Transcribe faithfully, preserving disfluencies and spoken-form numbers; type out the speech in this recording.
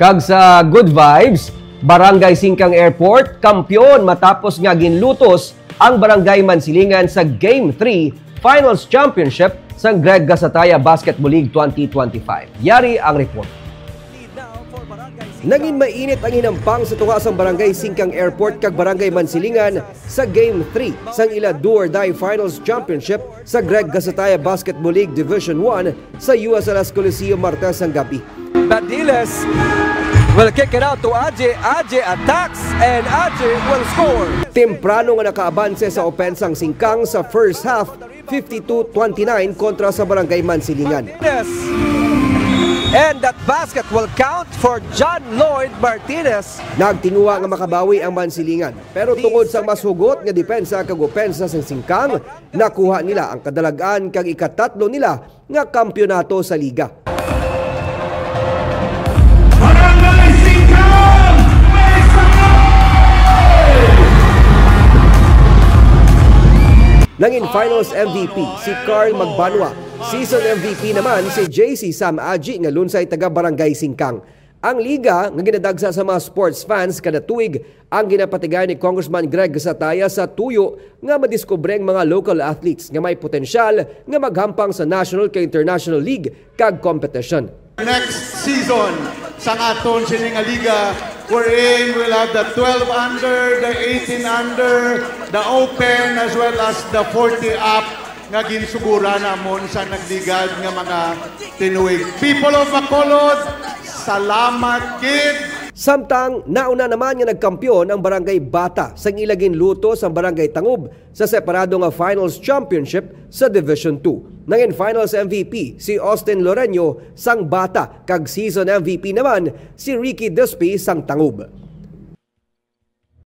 Kag sa good vibes, Barangay Singkang Airport, kampiyon matapos nga ginlutos ang Barangay Mansilingan sa Game three Finals Championship sang Greg Gasataya Basketball League twenty twenty-five. Yari ang report. Nangin mainit ang hinampang sa tunga sang Barangay Singkang Airport kag Barangay Mansilingan sa Game three sang ila Do or Die Finals Championship sa Greg Gasataya Basketball League Division one sa U S L S Coliseum Martes sang gabi. Badiles will kick it out to Aji. Aji attacks and Aji will score. Temprano nga nakaabanse sa opensa ang Singkang sa first half, fifty-two twenty-nine kontra sa Barangay Mansilingan. Martinez. And that basket will count for John Lloyd Martinez. Nagtinguha nga makabawi ang Mansilingan, pero tungod sa mas hugot nga depensa kag opensa sang Singkang, nakuha nila ang kadalag-an kag ikatatlo nila nga kampiyonato sa liga. Barangay Singkang, may sangay! Nangin Finals M V P si Carl Magbanwa. Season M V P naman si J C Sam Aji nga lunsay taga Barangay Singkang. Ang liga nga ginadagsa sa mga sports fans kada tuig ang ginapatigayon ni Congressman Greg Sataya sa tuyo nga madiskubre ang mga local athletes nga may potensyal nga maghampang sa national kag international league kag competition. Next season, sang aton sini nga liga, wherein we'll have the twelve under, the eighteen under, the open, as well as the forty up nga ginsugura namon sa nagligad nga mga tinuig. People of Bacolod, salamat gid. Samtang nauna naman nga nagkampiyon ang Barangay Bata sang ila ginluto sang Barangay Tangub sa separado nga finals championship sa Division two. Nangin finals M V P si Austin Loreño sang Bata kag season M V P naman si Ricky Despi sang Tangub.